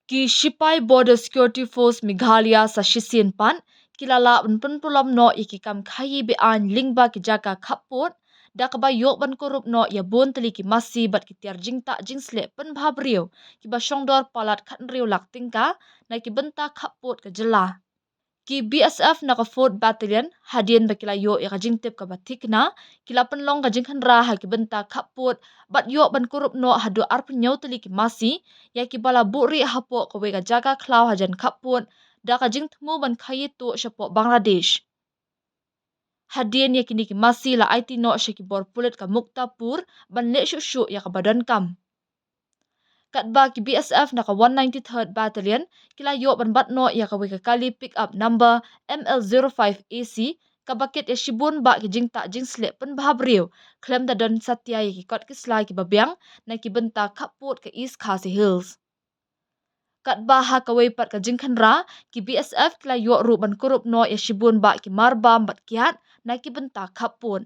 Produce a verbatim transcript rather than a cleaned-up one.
Ki shipai Border Security Force Meghalaya sa shisien pat ki la lah ban pynpulom noh ïa ki kam khaïi be-aiñ lyngba ki jaka khappud, da kaba ïoh ban kurup noh ïa bun tylli ki masi bad ki tiar jingtah jingsleh pynbha briew kiba shongdor palat khathynriew lak tyngka na ki bynta khappud ka jylla. Ki B S F na ka Fourth Battalion, hadien ba ki la ïoh ïa ka jingtip kaba thikna, ki la pynlong ka jingkhynra ha ki bynta khappud bad ïoh ban kurup noh haduh arphew hynñiew tylli ki masi ïa kiba la buhrieh hapoh kawei ka jaka khlaw hajan khappud da ka jingthmu ban khaïi tuh shapoh Bangladesh. Hadien ïa kine ki masi la aiti noh sha ki bor pulit ka Muktapur ban leh shuh shuh ïa kaba donkam. Katba ki B S F na ka one ninety-third Battalion ki la ïoh ban bat noh ïa kawei ka kali pickup number M L zero five A C kaba kit ïa shibun bah ki jingtah jingsleh pynbha briew, khlem da don satia ïa ki kot ki sla kiba biang na ki bynta khappud ka East Khasi Hills. Katba ha kawei pat ka jingkhynra, ki B S F ki la ïoh ruh ban kurup noh ïa shibun bah ki marbam bad kiad na ki bynta khappud.